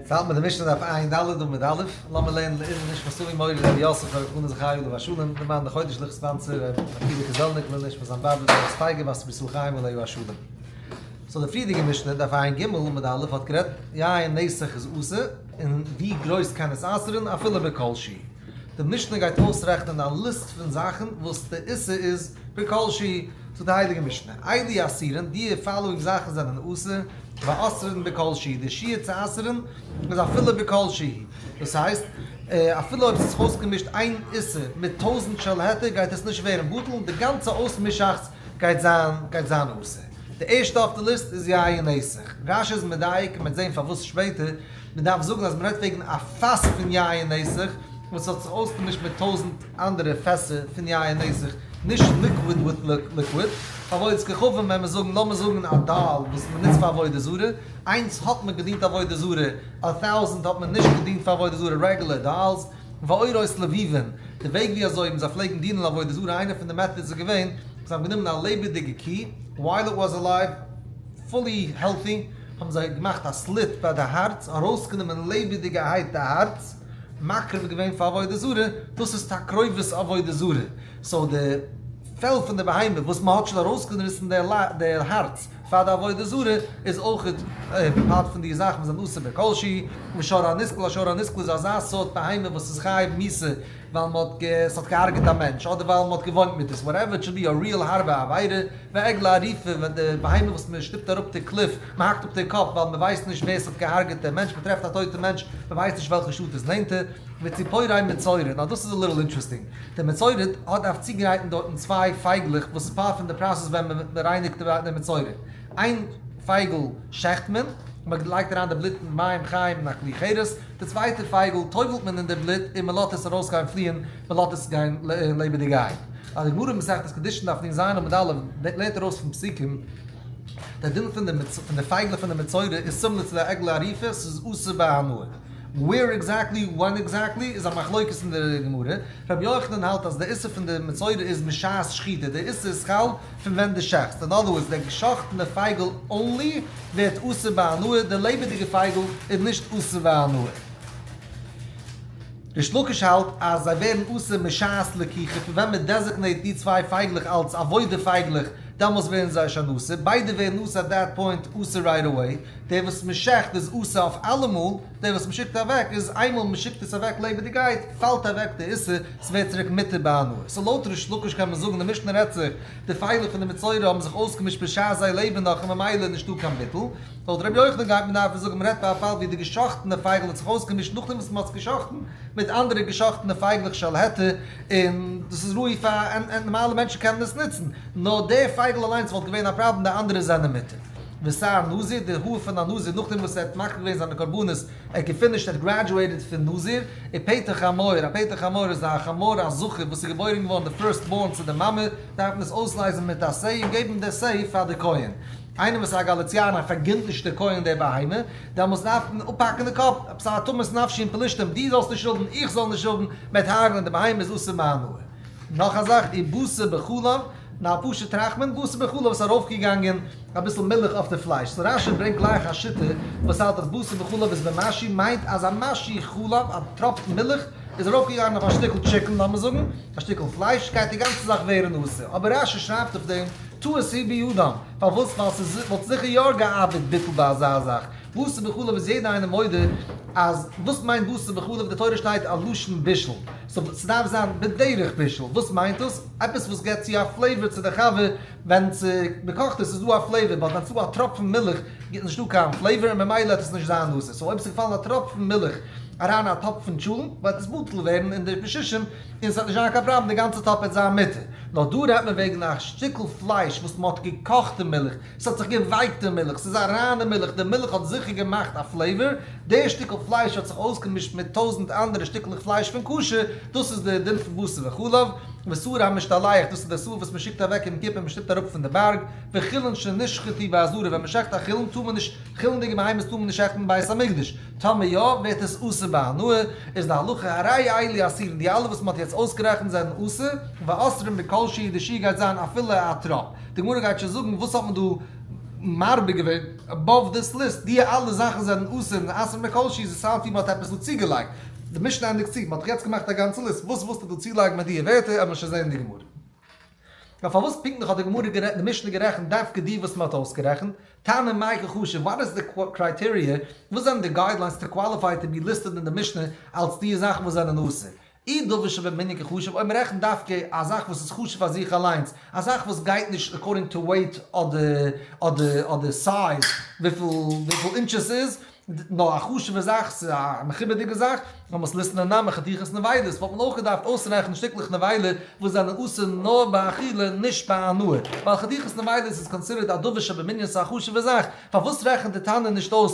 ס'האלט מיט די משנה דף עיין ד עמוד א', לאמיר לערנען לעילוי נשמת אבי מורי רבי יוסף רבי חנן זכרי' עליו השלום, למען די חודש ליכט sponsor רבי עקיבא קעזעלניק לעילוי נשמת זיין באבע מרת פייגא בת רבי ישראל חיים עליו השלום. so די פריערדיגע משנה דף עיין ג עמוד א' האט גערעדט יין נסך איז אסור און ווי גרויס קען עס אסר'ן אפילו בכל שהוא. די משנה גייט אויסרעכענען א list פון זאכן וואס די איסור איז בכל שהוא. זאגט די הייליגע משנה, אלו אסורין, די following זאכן זענען אסור, ואוסרין בכל שהוא, די שיעור צו אסר'ן איז אפילו בכל שהוא, דאס הייסט, אפילו אויב ס'איז זיך אויסגעמישט איין איסור מיט טויזענט של היתר גייט עס נישט ווערן בטל און די גאנצע אויסמישאכטס גייט זיין גייט זיין אסור. די ערשטע אויף די list איז יין נסך. רש"י איז מדייק און מ'וועט זען פארוואס שפעטער, מ'דארף זאגן אז מ'רעדט וועגן א פאס פון יין נסך וואס האט זיך אויסגעמישט מיט טויזענט אנדערע פעסער פון יין נסך, נישט liquid with liquid, עבודת כוכבים ווען מיר זאגן, לאמיר זאגן א doll וואס מען נוצט פאר עבודה זרה, איינס האט מען געדינט עבודה זרה, א טויזענט האט מען נישט געדינט פאר עבודה זרה, רעגולער dolls, ועורות לבובין, די וועג ווי אזוי זיי פלעגן דינען עבודה זרה, איינע פון די methods איז געווען, זיי האבן גענומען א לעבעדיגע קי, while it was alive, fully healthy, האבן זיי געמאכט א slit ביי די הארץ, ארויסגענומען לעבעדיגערהייט די הארץ, מקריב געווען פאר עבודה זרה, דאס איז תקרובת עבודה זרה, so די פעל פון די בהמה וואס מען האט שוין ארויסגעריסן די הארץ פאר די עבודה זרה איז אויך part פון די זאכן וואס זענען אסור בכל שהוא, ושור הנסקל, א שור הנסקל איז אזא סארט בהמה וואס איז חייב מיתה ווייל מען האט עס האט געהארגעט א מענטש אדער ווייל מען האט געוואוינט מיט עס whatever it should be א real הארבע עבירה, ועגלה ערופה ווען די בהמה וואס מען שטופט אראפ די cliff, מען האקט אפ די קאפ ווייל מען ווייסט נישט ווער עס האט געהארגעט דעם מענטש, מען טרעפט א טויטע מענטש, מען ווייסט נישט וועלכע שטאט איז נענטער, וציפורי מצורע, now דאס איז א little interesting, דער מצורע האט דארף צוגרייטן דארטן צוויי פייגלעך וואס איז part פון די process ווען מען רייניגט די מצורע, איין פייגל שעכט מען, מען לייגט אריין די בלוט אין מים חיים אין א כלי חרס, די צווייטע פייגל טובל'ט מען אין די בלוט און מען לאזט עס ארויסגיין פליען, מען לאזט עס גיין לעבעדיגעהייט. אז די גמרא אין מסכת קידושין דף נ ז עמוד א' לערנט ארויס פון פסוקים, די דין פון די פייגלעך פון די מצורע איז similar צו די עגלה ערופה, ס'איז אסור בהנאה. where exactly, when exactly, איז א מחלוקת אין די גמרא. רבי יוחנן האלט אז די איסור פון די מצורע איז משעת שחיטה, די איסור איז חל פון ווען דו שעכטסט, in other words די געשאכטענע פייגל only ווערט אסור בהנאה, די לעבעדיגע פייגל איז נישט אסור בהנאה. ריש לקיש האלט אז זיי ווערן אסור משעת לקיחה, פון ווען מען designate די צוויי פייגלעך אלס עבודה פייגלעך, דעמאלס ווערן זיי שוין אסור, ביידע ווערן אסור at that point אסור right away, דער וואס מען שעכט איז אסור אויף אלעמאל, דער וואס מען שיקט אוועק איז איינמאל מען שיקט עס אוועק לעבעדיגהייט פאלט אוועק די איסור, ס'ווערט צוריק מותר בהנאה. so לויט ריש לקיש קען מען זאגן די משנה רעדט זיך, די פייגלעך פון די מצורע האבן זיך אויסגעמישט בשעת זיי לעבן נאך און ממילא איז נישטא קיין ביטול. לויט רבי יוחנן גייט מען דארפן זאגן מ'רעדט ביי א פאל ווי די געשאכטענע פייגל האט זיך אויסגעמישט נאכדעם וואס מ'האט עס געשאכטן מיט אנדערע געשאכטענע פייגלעך של היתר און דאס איז ראוי פאר נארמאלע מענטשן קענען עס נוצן נאר די פייגל אליינס וואלט געווען א פראבלעם די אנדערע זענען מותר. ושער נזיר, די האר פון א נזיר נאכדעם וואס ער האט מקריב געווען זיינע קרבנות, ער האט געפינישט, ער האט graduated פון נזיר, ופטר חמור, א פטר חמור איז א חמור א זכר וואס איז געבוירן געווארן די first born צו די מאמע, דארף מען עס אויסלייזן מיט א שה און געבן די שה פאר די כהן. איינער וואס איז א גאליציאנער פארגינט נישט די כהן די בהמה, דעמאלס דארף מען אפהאקן די קאפ, עפעס א תמות נפשי אין פלשתים, דו זאלסט נישט האבן, איך זאל נישט האבן, מ'וועט הרג'נען די בהמה איז אסור בהנאה. נאך א זאך, ובשר בחלב, נאר פשוט טראכט מען, בשר בחלב איז ארויפגעגאנגען אביסל מילך אויף די פלייש, so רש"י ברענגט גלייך א שיטה וואס האלט אז בשר בחלב איז במשהו מיינט אז א משהו חלב, א טראפ מילך, איז ארויפגעגאנגען אויף א שטיקל chicken לאמיר זאגן, א שטיקל פלייש, גייט די גאנצע זאך ווערן אסור, אבער רש"י שרייבט אויף דעם, טעות היא בידם, פארוואס? ווייל ס'וואלט זיכער יא געארבעט ביטול ביי אזא זאך. בשר בחלב איז יעדער איינער מודה אז וואס מיינט בשר בחלב? די תורה שטייט א לשון בישול, so ס'דארף זיין בדרך בישול, וואס מיינט דאס? עפעס וואס געבט צו א flavor צו די חבר, ווען מ'קאכט עס איז דא א flavor, but ווען ס'דא א טראפ פון מילך גיבט נישטא קיין flavor און ממילא וועט עס נישט זיין אסור, so אויב ס'איז געפאלן א טראפ פון מילך אריין אין א טאפ פון טשולנט וועט עס בטל ווערן אין די בשישים און ס'וועט נישט זיין קיין פראבלעם די גאנצע טאפ וועט זיין מותר. נאר דא רעדט מען וועגן א שטיקל פלייש וואס מ'האט געקאכט אין מילך, ס'האט זיך געווייקט אין מילך, ס'איז אריין אין מילך, די מילך האט זיכער געמאכט א flavor, די שטיקל פלייש האט זיך אויסגעמישט מיט טויזנט אנדערע שטיקלעך פלייש פון כשר, דאס איז די דין פון בשר בחלב, ושעיר המשתלח, דאס איז די שעיר וואס מ'שיקט אוועק יום כיפור, מ'שטופט אראפ פון די בארג, וחולין שנשחטו בעזרה, ווען מ'שחט א חולין טאר מען נישט, חולין'דיגע בהמות טאר מען נישט שעכטן אין בית המקדש, טאמער יא ווערט עס אסור בהנאה, איז די הלכה הרי אלו אסורין, די אלע וואס מ'האט יעצט אויסגערעכנט זענען אסור, ואוסרין בכל שהוא, די שיעור גייט זיין אפילו א טראפ. די גמרא גייט שוין זאגן וואס האט מען דא. מרבה געווען above this list, די אלע זאכן זענען אסור און אסור בכל שהוא, איז עס סאונדט ווי מ'האט עפעס דא צוגעלייגט. די משנה ענדיגט צו, מ'האט דאך יעצט געמאכט א גאנצע ליסט, וואס ווילסטו דא צולייגן מיט די ווערטער, עמער שוין זען אין די גמרא. נאר פארוואס פונקטליך האט די גמרא גערעכנט, די משנה גערעכנט דווקא די וואס מ'האט אויסגערעכנט? תנא מאי קא חשיב, what is the criteria, וואס זענען די guidelines to qualify to be listed אין די משנה אלס די זאכן וואס זענען אסור? אי דבר שבמנין קא חשיב, אויב מ'רעכנט דווקא א זאך וואס איז חשוב פאר זיך אליינס, א זאך וואס גייט נישט according to weight אדער אדער אדער size וויפיל וויפיל inches ס'איז, נאר א חשוב'ע זאך, ס'איז א מכובד'יגע זאך, דעמאלטס ליתני נמי חתיכות נבילות, וואלט מען אויך געדארפט אויסרעכענען שטיקלעך נבילה וואס זענען אסור נאר ביי אכילה נישט ביי הנאה, ווייל חתיכות נבילות איז considered א דבר שבמנין ס'איז א חשוב'ע זאך, פארוואס רעכנט די תנא נישט אויס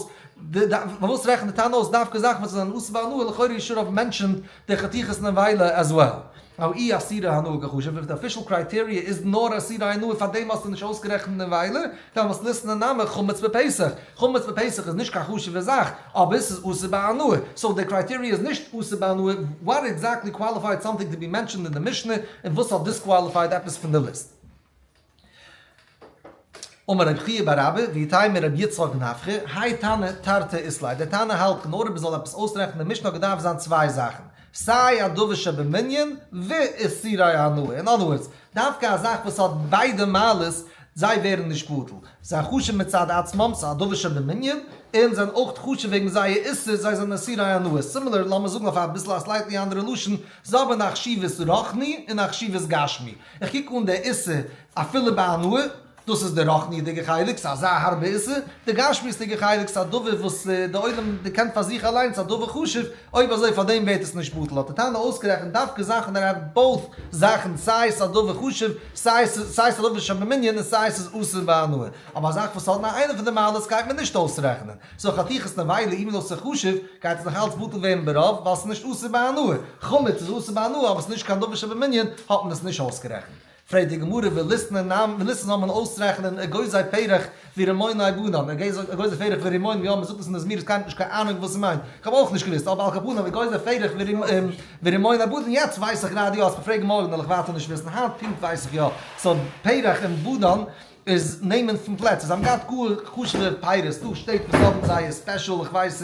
פארוואס רעכנט די תנא אויס דווקא זאכן וואס זענען אסור בהנאה, לכאורה you should have mentioned די חתיכות נבילה as well. או אי איסורי הנאה קא חשיב, if די official criteria איז נאר איסורי הנאה פארדעם האסטו נישט אויסגערעכנט נבילה, דעמאלטס ליתני נמי חמץ בפסח, חמץ בפסח איז נישט קיין חשוב'ע זאך, אבער ס'איז אסור בהנאה, so די criteria איז נישט אסור בהנאה, what exactly qualified something to be mentioned אין די משנה, און וואס האט disqualified עפעס פון די ליסט? אמר רבי חייא בר אבא, ואיתימא רבי יצחק נפחא, האי תנא תרתי אית ליה, דער תנא האלט נאר אויב מ'זאל עפעס אויסרעכענען די משנה האט געדארפט זיין צוויי זאכן, סיי א דבר שבמנין ואיסורי הנאה, in other words, דווקא א זאך וואס האט ביידע מעלות, זיי ווערן נישט בטל, זיי חשוב מצד עצמם, ס'איז א דבר שבמנין, און זענען אויך חשוב וועגן זייער איסור, זיי זענען איסורי הנאה, similar, לאמיר זאגן אויף אביסל א slightly אנדערע לשון, זיי האבן א חשיבות רוחני און א חשיבות גשמי. איך קוק אן די איסור אפילו בהנאה, דאס איז די רוחניות'דיגע חלק, ס'איז אזא הארבע איסור, די גשמיות'דיגע חלק, ס'איז א דבר וואס די עולם דערקענט פאר זיך אליינס, א דבר חשוב, אויב אזוי פאר דעם ווערט עס נישט בטל, האט די תנא אויסגערעכנט דווקא זאכן that have both זאכן, סיי ס'איז א דבר חשוב, סיי ס'איז א דבר שבמנין און סיי ס'איז אסור בהנאה, אבער א זאך וואס האט נאר איינע פון די מעלות גייט מען נישט אויסרעכענען. so חתיכת נבילה even though ס'איז חשוב, גייט עס נאך אלץ בטל ווערן ברוב, ווייל ס'איז נישט אסור בהנאה. חמץ איז אסור בהנאה אבער ס'איז נישט קיין דבר שבמנין, האט מען עס נישט אויסגערעכנט. פרעגט די גמרא וליתני נמי, וליתני זאל מען אויסרעכענען אגוזי פרח ורימוני בדן, אגוזי פרח ורימון, יא מ'זאגט עס אין די זמירות קיינער האט נישט קיין אהנונג וואס ס'מיינט, כ'האב אויך נישט געוואוסט, אבער על כל פנים אגוזי פרח ורימוני בדן, יעצט ווייס איך גראדע יא, אז כ'פרעג מארגן וועל איך ווייטער נישט וויסן, היינט פונקט ווייס איך יא, so פרח און בדן איז נעמען פון פלעצער, זיי האבן געהאט גאר חשוב'ע פירות, ס'דא שטעט וואס האבן זייער special, איך ווייס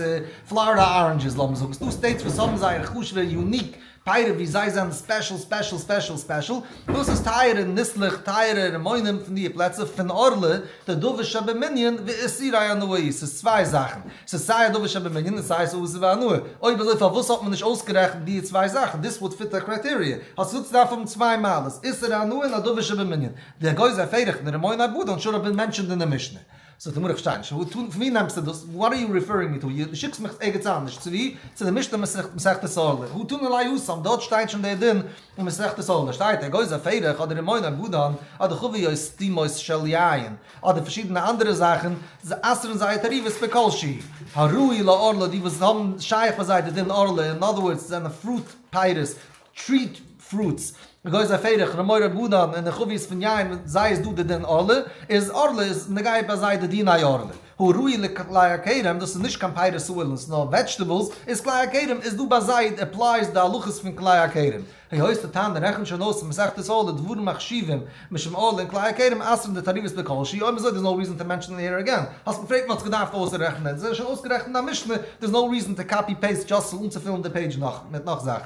פלארידע oranges לאמיר זאגן, ס'דא states וואס האבן זייער חשוב'ע unique פירות ווי זיי זענען special special special special, דאס איז טייערע ניסלעך טייערע רימונים פון די פלעצער, פון ערלה, די דבר שבמנין ואיסורי הנאה איז, ס'איז צוויי זאכן, ס'איז סיי א דבר שבמנין און סיי ס'איז אסור בהנאה, אויב אזוי פארוואס האט מען נישט אויסגערעכנט די צוויי זאכן, this would fit the criteria, האסט געזאגט ס'דארף האבן צוויי מעלות, איסור הנאה און א דבר שבמנין. די אגוזי פרח און די רימוני בדן should have been mentioned אין די משנה. זאגט די גמרא איך פארשטיי נישט, פון ווי נעמסטו דאס? what are you referring me to? דו שיקסט מיך ערגעץ אנדערש, צו ווי? צו די משנה מסכת ערלה, הא תנא ליה התם, דארט שטייט שוין דער דין אין מסכת ערלה, שטייט אגוזי פרח אדער רימוני בדן אדער חביות סתומות של יין אדער פארשידענע אנדערע זאכן, זיי אסר'ן זייער תערובות בכל שהוא. הראוי לערלה, די וואס האבן שייך ביי זיי די דין ערלה, in other words זענען fruit פירות, tree fruits, אגוזי פרח, רימוני בדן און די חביות פון יין, זיי איז דא די דין ערלה, איז ערלה איז נוגע ביי זיי די דיני ערלה. הראוי לכלאי הכרם, דאס איז נישט קיין פירות האילן, ס'איז נאר vegetables, איז כלאי הכרם איז דא ביי זיי applies די הלכות פון כלאי הכרם. היות די תנא רעכנט שוין אויס אין מסכת ערלה דברים החשובים משום ערלה און כלאי הכרם אסר'ן די תערובות בכל שהוא, אויב אזוי there's no reason to mention it here again. האסט געפרעגט מ'האט עס געדארפט אויסרעכענען, ס'איז שוין אויסגערעכנט אין א משנה, there's no reason to copy paste just אנצופילן די page נאך מיט נאך זאכן.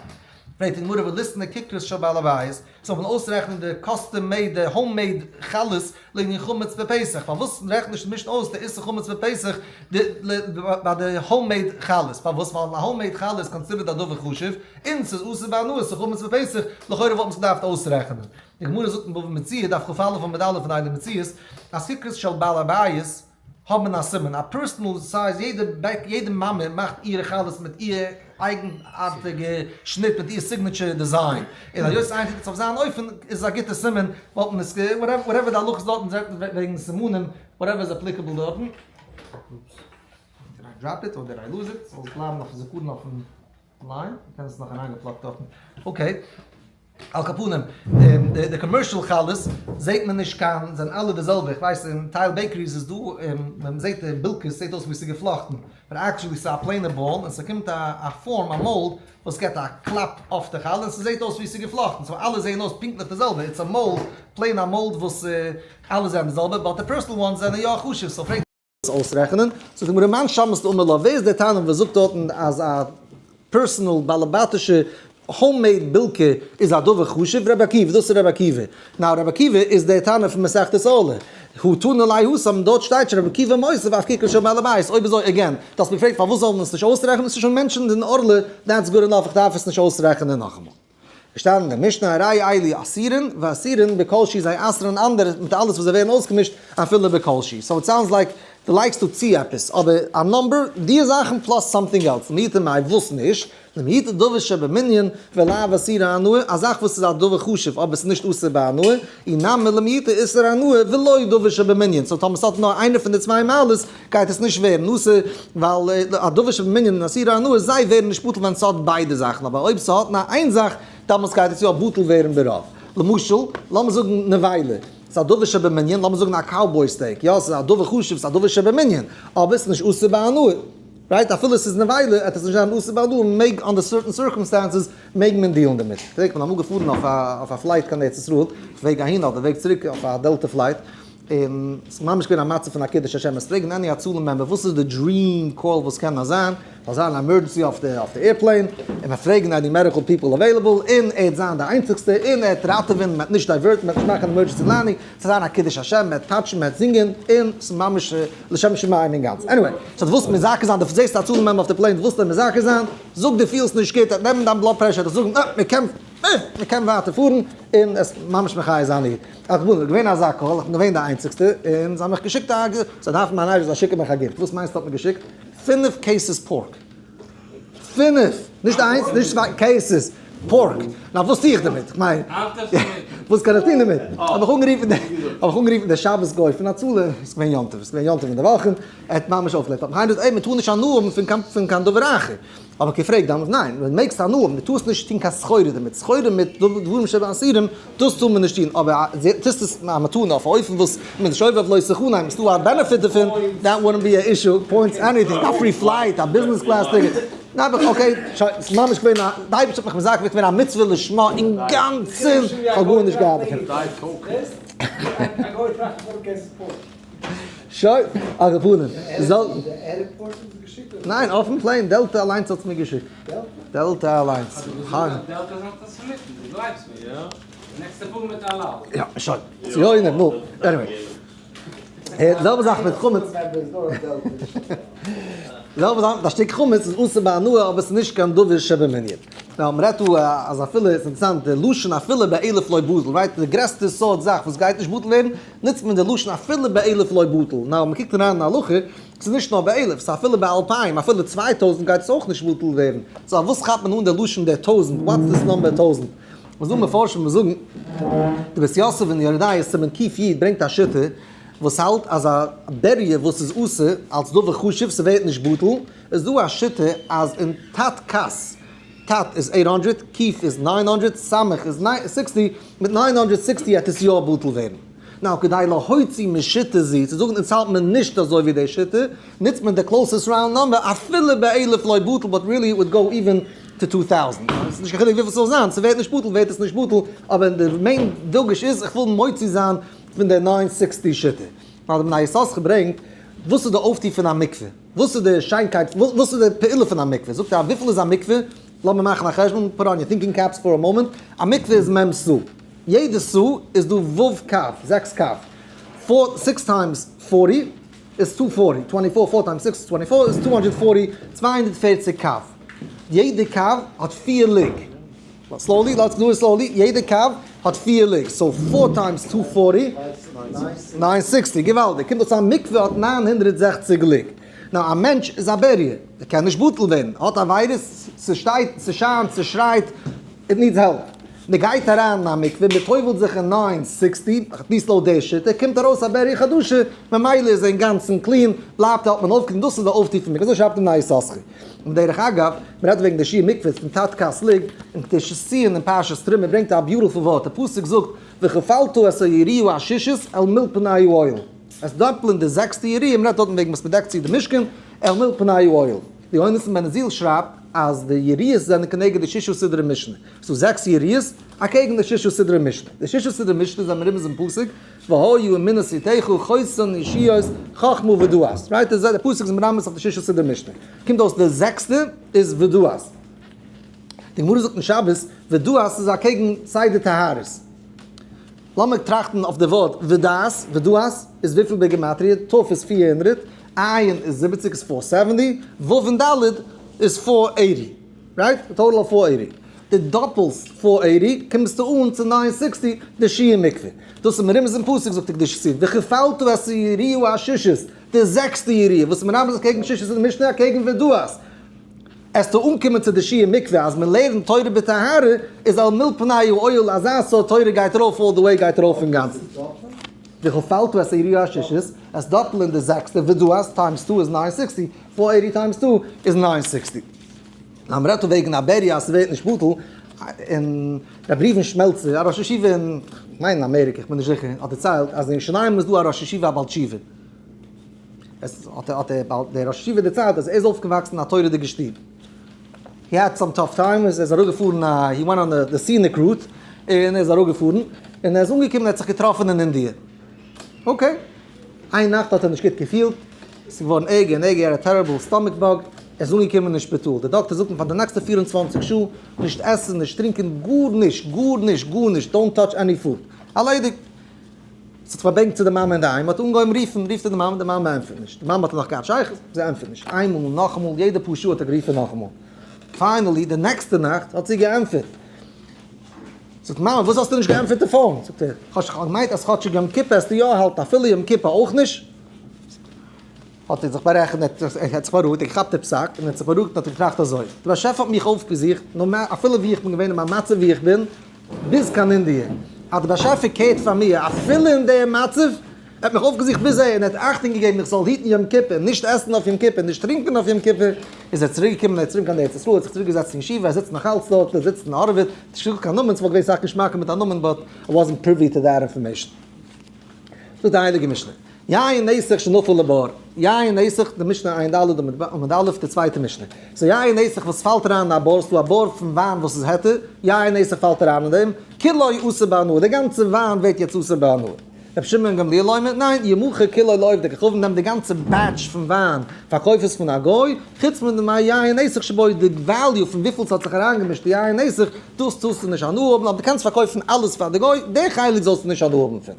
פרעגט די גמרא וליתני כיכרות של בעל הבית, זאל מען אויסרעכענען די custom made די home made חלות לענין חמץ בפסח, פארוואס רעכנט נישט די משנה אויס די איסור חמץ בפסח ביי די home made חלות, פארוואס ווייל א home made חלה איז considered א דבר חשוב, און ס'איז אסור בהנאה ס'איז חמץ בפסח, לכאורה וואלט מען עס געדארפט אויסרעכענען. די גמרא זאגט אין בבא מציעא דף כ"א עמוד א' אין אלו מציאות אז כיכרות של בעל הבית האבן א סימן, א personal size, יעדע בעק, יעדע מאמע מאכט אירע חלות מיט איר אייגנארטיגע שניט, מיט איר signature design, און היות איינער טוט עס אויף זיין אופן איז עס א גוטע סימן, וואלט מען עס גע, whatever די הלכות דארטן זענען וועגן סימנים, whatever איז applicable דארטן. Did I drop it or did I lose it? זאל עס בלייבן אויפן זיכרון אויפן line, מ'קען עס נאך אריינגעפלאגט דארטן. Okay. על כל פנים, די commercial חלות זעהט מען נישט קיין, זענען אלע די זעלבע, איך ווייס אין טייל bakeries איז דא, מען זעהט די בילקעס זעהט אויס ווי ס'איז געפלאכטן, but actually ס'איז א plain ע ball און ס'קומט א form א mold וואס געבט א קלאפ אויף די חלה און ס'זעהט אויס ווי ס'איז געפלאכטן, so אלע זעהן אויס פונקטליך די זעלבע, it's a mold, plain א mold וואס אלע זענען די זעלבע, but די personal ones זענען יא חשוב, so פרעגט. אויסרעכענען, זאגט די גמרא מאן שמעת דאמר לה, ווער איז דער תנא וואס זאגט דארטן אז א personal באלעבאטישע homemade בילקע איז א דבר חשוב? רבי עקיבא, דאס איז רבי עקיבא. now רבי עקיבא איז דער תנא פון מסכת ערלה, הא תנא ליה התם, דארט שטייט שוין רבי עקיבא מוסיף אף ככר של בעל הבית, אויב אזוי again, דו האסט מיר געפרעגט פארוואס זאל מען עס נישט אויסרעכענען, עס איז שוין mentioned אין ערלה, that's good enough, איך דארף עס נישט אויסרעכענען נאכאמאל. געשטאנען אין די משנה הרי אלו אסורין ואסורין בכל שהוא זיי אסר'ן אנדערע מיט אלעס וואס זיי ווערן אויסגעמישט אפילו בכל שהוא so it sounds like דו לייגסט דא צו עפעס אבער א number די זאכן plus something else למעוטי מאי וואס נישט למעוטי דבר שבמנין ולאו אסור הנאה א זאך וואס איז א דבר חשוב אבער עס איז נישט אסור בהנאה אי נמי למעוטי איסור הנאה ולא דבר שבמנין so טאמער ס'האט נאר איינע פון די צוויי מעלות גייט עס נישט ווערן אסור, ווייל א דבר שבמנין און אסור הנאה זיי ווערן נישט בטל ווען ס'האט ביידע זאכן, אבער אויב ס'האט נאר איין זאך, דאמאלס גייט עס יא בטל ווערן ברוב. למשל, לאמיר זאגן נבילה, ס'איז א דבר שבמנין, לאמיר זאגן א cowboy steak, יא ס'איז א דבר חשוב, ס'איז א דבר שבמנין, אבער ס'איז נישט אסור בהנאה, right? אפילו ס'איז נבילה, עט עס נישט זיין אסור בהנאה, מ'מעג under certain circumstances מעג מען deal ן דערמיט. כ'געדענק כ'בין אמאל געפארן אויף א flight קיין ארץ ישראל, אויף וועג אהין אדער וועג צוריק אויף א Delta flight, און ס'איז ממש געווען א מצב פון א קידוש השם, עס פרעגן any הצלה member וואס איז די dream call וואס קען נאר זיין, זאל זיין א emergency אויף די אויף די airplane, און מען פרעגן any medical people available, און ער וועט זיין די איינציגסטע, און ער וועט ראטעווען, מען וועט נישט divert ן, מען וועט נישט מאכן emergency landing, ס'זאל זיין א קידוש השם, מען וועט touch ן, מען וועט זינגען, און ס'איז ממש לשם שמים אינגאנצן. anyway, so דו ווילסט מזכה זיין, דו זעסט א הצלה member אויף די plane, דו ווילסט אים מזכה זיין, זאג דו פילסט נישט גוט, ער וועט נעמען דיין blood pressure, ער וועט זאגן אה, מען קען. מען קען ווייטער פארן און עס ממש מחיה זיין איר. איך בין געווען אזא call, איך בין געווען די איינציגסטע, און זיי האבן מיך געשיקט א, זיי דארפן מיין איידער, זיי שיקן מיך א gift, וואס מיינסטו האט מען געשיקט? פינף cases pork. פינף! נישט איינס, נישט צוויי, cases pork. נא וואס טו איך דערמיט? איך מיין, וואס קען איך טון דערמיט? האב איך אנגערופן די, האב איך אנגערופן די שבת גוי פון הצלה, עס איז געווען יום טוב, עס איז געווען יום טוב אין די וואכן, ער האט ממש אויפגעלעבט, האט מיך איינער געזאגט, עי מען טאר נישט הנאה האבן פון קיין דבר אחר. האב איך געפרעגט דאמאלס, ניין, ווען מעגסט הנאה האבן, דו טארסט נישט טון קיין סחורה דערמיט, סחורה מיט דברים שבאסורים, דאס טאר מען נישט טון, אבער טוסט עס א מתנה אויף א אופן וואס מען איז נישט עובר אויף לא תחנם, איז דא א benefit דערפון, that wouldn't be a issue, points anything, א free flight, א business class ticket, נעבעך, okay, שוין, ס'איז ממש געווען א, די אייבערשטער האט מיך מזכה געווען א מצוה לשמה אינגאנצן, כ'האב גארנישט געהאט דערפון. שוין, על כל פנים, זאל. ניין, אויפן plane, Delta אליינס האט עס מיר געשיקט. Delta אליינס. יא, שוין. ציונים, נו, anyway. זעלבע זאך מיט חמץ. זעלבע זאך מיט א שטיק חמץ איז אסור בהנאה אבער עס איז נישט קיין דבר שבמנין. now מ'רעדט דא אז אפילו, עס איז אינטערעסאנט די לשון אפילו באלף לא בטל, right? די גרעסטע סארט זאך וואס גייט נישט בטל ווערן, נוצט מען די לשון אפילו באלף לא בטל. now מ'קוקט אריין אין הלכה, ס'איז נישט נאר באלף, ס'איז אפילו באלפיים, אפילו 2000 גייט עס אויך נישט בטל ווערן. so אויף וואס כאפט מען אן די לשון דער טויזנט? what's this number טויזנט? וואס דא מפרשים וואס זאגן, די בית יוסף אין יורה דעה סימן קי ברענגט א שיטה וואס האלט אז א בריה וואס איז אסור אלס דבר חשוב ס'ווערט נישט בטל, איז דא א שיטה אז אין ט' כ"ס, ט' איז 800, ק' איז 900, ס' איז 60, מיט 960 העט עס יא בטל ווערן. now כדי להוציא משיטה זו, צו זאגן אונז האלט מען נישט אזוי ווי די שיטה, נוצט מען די closest round number אפילו באלף לא בטל but really it would go even to 2000. ס'איז נישט קיין חילוק וויפיל ס'זאל זיין, ס'ווערט נישט בטל ווערט עס נישט בטל, אבער די main דגוש איז איך וויל מוציא זיין פון די 960 שיטה. ווייל די בני יששכר ברענגט, וואס איז די אויפטו פון א מקווה? וואס איז די שיינקייט, וואס איז די פעולה פון א מקווה? זאגט ער, וויפיל איז א מקווה? לאמיר מאכן א חשבון, put on your thinking caps for a moment, א מקווה איז מ' סאה, יעדע סאה איז דא ו' קב, זעקס קב, four, six times forty איז two forty, twenty four, four times six איז twenty four, איז 240, 240 קב, יעדע קב האט פיר לוג, slowly, let's do it slowly, יעדע קב האט פיר לוג, so four times two forty, 960, געוואלדיג, קומט אויס א מקווה האט 960 לוג. now א מענטש איז א בריה, ער קען נישט בטל ווערן, האט א וויירוס, ס'שטייט, ס'שיינט, ס'שרייט, it needs help. מען גייט אריין אין א מקווה, מען טובל'ט זיך אין 960, at least לויט די שיטה, קומט ארויס א בריה חדשה, ממילא איז ער אינגאנצן clean, בלייבט האט מען אויפגעטון, דאס איז די אויפטו פון מקווה, אזוי שרייבט די בני יששכר. און דרך אגב, מען רעדט וועגן די שיעור מקווה פון תתקס לג, אין קדושת ציון אין פרשת תרומה ברענגט ער א beautiful ווארט, די פסוק זאגט וכפלת את היריעה השישית אל מול פני האוהל, עס דאפלען די זעקסטע יריעה, מען רעדט דארטן וועגן וואס מען דעקט צו די משכן, אל מול פני האוהל. די יונתן בן עוזיאל שרייבט אז די יריעות זענען כנגד די ששה סדרי משנה, ס'דא זעקס יריעות אקעגן די ששה סדרי משנה, די ששה סדרי משנה זענען מרומז אין פסוק והיה אם אמונות עתיך חוסן ישועות חכמה ודעת, right? די פסוק איז מרמז אויף די ששה סדרי משנה, קומט אויס די זעקסטע איז ודעת, די גמרא זאגט אין שבת ודעת איז אקעגן סדר טהרות, לאמיר טראכטן אויף די ווארט ודעת, ודעת איז וויפיל בגימטריא? ת' איז 400, ע' איז 70 איז 470, ו' און ד' איז 480, right? total of 480. די דאפלסט 480 קומסטו אן צו 960 די שיעור מקווה. דאס איז מרומז אין פסוק זאגט די קדושת ציון, וכפלת את היריעה השישית, די זעקסטע יריעה, וואס איז מרמז אקעגן שישית אין די משנה אקעגן ודעת. עסטו אנקומען צו די שיעור מקווה אז מען לערנט תורה בטהרה איז אל מול פני האוהל אזא סארט תורה גייט ארויף all the way גייט ארויף אינגאנצן. וכפלת את היריעה השישית, עס דאפלען די זעקסטע ודעת times two איז 960, 480 times two איז 960. אז מ'רעדט דא וועגן א בריה אז ס'ווערט נישט בטל, און רבי ראובן שמעלצער א ראש ישיבה אין, כ'מיין אין אמעריקע, כ'בין נישט זיכער, האט דערציילט אז אין ירושלים איז דא א ראש ישיבה א בעל תשובה. עס האט האט דער ראש ישיבה דערציילט אז ער איז אויפגעוואקסן אין א תורה'דיגע שטוב. He had some tough times, ער איז אראפגעפארן א, he went on the scenic route, און ער איז אראפגעפארן, און ער איז אנגעקומען ער האט זיך געטראפן אין אינדיע. Okay. איין נאכט האט ער נישט גוט געפילט, עס איז געווארן ערגער און ערגער, ער האט terrible stomach bug, ער איז אנגעקומען אין שפיטאל, דער דאקטער זאגט אים פאר די נעקסטע 24 שעה, נישט עסן, נישט טרינקען, גארנישט, גארנישט, גארנישט, don't touch any food. ערלעדיגט. ס'האט זיך פארבענקט צו די מאמע אינדערהיים, האט אנגעהויבן רופן, רופט ער די מאמע, די מאמע ענטפערט נישט, די מאמע האט נאך געהאט שייכות, זי ענטפערט נישט, איינמאל, נאכאמאל, יעדע פאר שעה האט ער גערופן נאכאמאל, finally די נעקסטע נאכט האט זי געענטפערט, זאגט מאמע וואס האסטו נישט געענטפערט די phone, זאגט ער, כ'האב געמיינט אז כאטשיג יום כיפור העסטו יא האלטן, אפילו יום כיפור אויך נישט? האט ער זיך בארעכנט, ער האט זיך בארואיגט, ער האט געכאפט די פסק, און ער האט זיך בארואיגט און האט געטראכט אזוי, דער באשעפער האט מיך אויפגעזוכט, אפילו ווי איך בין געווען אין מיין מצב ווי איך בין, ביז קיין אינדיע, אז דער באשעפער care ט פאר מיר אפילו אין דעם מצב, ער האט מיך אויפגעזוכט ביז אהער און ער האט אכטונג געגעבן איך זאל היטן יום כיפור, נישט עסן אויף יום כיפור, נישט טרינקען אויף יום כיפור, איז ער צוריק געקומען, ער איז צוריק קיין ארץ ישראל, ער האט זיך צוריק געזעצט אין ישיבה, ער זיצט נאך אלץ דארט, ער זיצט און הארעוועט, נישט געזאגט קיין נאמען, ס'וואלט געווען סאך געשמאקער מיט א נאמען, but I wasn't privy to that information. זאגט די הייליגע משנה, יין נסך שנפל לבור, יין נסך, די משנה ע"ד עמוד א', די צווייטע משנה. so יין נסך וואס פאלט אריין אין א בור, ס'דא א בור פון וויין וואס איז היתר, יין נסך פאלט אריין אין דעם, כולו אסור בהנאה, די גאנצע וויין ווערט יעצט אסור בהנאה. רבי שמעון גמליאל אומר, ניין, ימכר כולו לעובדי כוכבים, נעם די גאנצע batch פון וויין, פארקויף עס פון א גוי, חוץ מדמי יין נסך שבו, די value פון וויפיל ס'האט זיך אריינגעמישט די יין נסך, דאס טארסטו נישט הנאה האבן, אבער דו קענסט פארקויפן אלעס פאר די גוי, די חלק זאלסטו נישט הנאה האבן פון.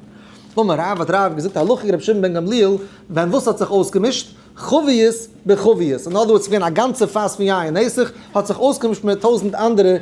אמר רב, האט רב געזאגט הלכה כרבי שמעון בן גמליאל, ווען וואס האט זיך אויסגעמישט? חביות בחביות, in other words ס'איז געווען א גאנצע פאס פון יין נסך, האט זיך אויסגעמישט מיט טויזנט אנדערע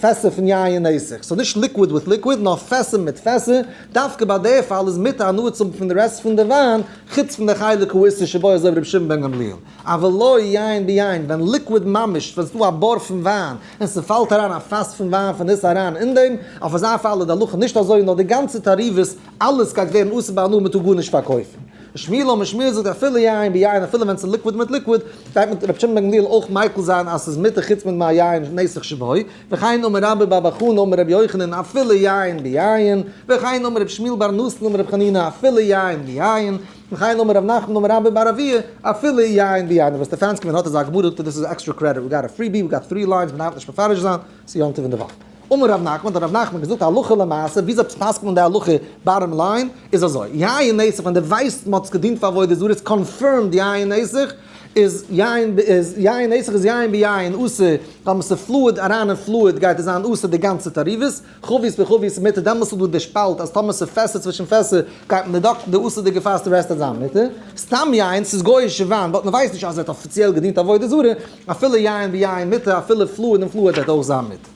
פעסער פון יין נסך, so נישט liquid with liquid, נאר פעסער מיט פעסער, דווקא ביי די פאל איז מותר הנאה צו האבן פון די רעסט פון די וויין, חוץ פון די חלק האיסור שבו אזוי ווי רבי שמעון בן גמליאל. אבל לא יין ביין, ווען liquid ממש, ווען ס'דא א בור פון וויין, און ס'פאלט אריין א פאס פון וויין פון איסור אריין אין דעם, אויף אזא פאל איז די הלכה נישט אזוי, נאר די גאנצע תערובות, אלעס גייט ווערן אסור בהנאה מ'טאר גארנישט פארקויפן. שמואל אמר שמואל זאגט אפילו יין ביין אפילו ווען ס'איז liquid מיט liquid, גייט מיט רבי שמעון בן גמליאל אויך מיקל זיין אז ס'איז מותר חוץ מדמי יין נסך שבו, וכן אמר רבה בר בר חנה אמר רבי יוחנן אפילו יין ביין, וכן אמר רבי שמואל בר נתן אמר רבי חנינא אפילו יין ביין, וכן אמר רב נחמן אמר רבה בר אבויה אפילו יין ביין. וואס די fans קומען האט אזא גמרא זאגט ער דאס איז extra credit, we got a freebie, we got three lines, מ'דארף נישט מפרש זיין, ס'איז יום טוב אין די וואך. אמר רב נחמן, האט רב נחמן געזאגט הלכה למעשה, וויאזוי פסק'נט מען די הלכה bottom line, איז אזוי, יין נסך ווען דו ווייסט מ'האט עס געדינט פאר עבודה זרה איז confirmed יין נסך, איז יין איז יין נסך איז יין ביין אסור, טאמער ס'איז fluid אריין אין fluid גייט עס זיין אסור די גאנצע תערובות, חבית בחבית מותר, דעמאלס איז דא די שפאלט אז טאמער ס'איז פעסער צווישן פעסער גייט מען deduct ן די אסור'דיגע פאס די רעסט וועט זיין מותר, סתם יין, ס'איז גוי'אישע וויין but מ'ווייסט נישט אז ער האט אפיציעל געדינט עבודה זרה, אפילו יין ביין מותר אפילו fluid אין fluid וועט אויך זיין מותר.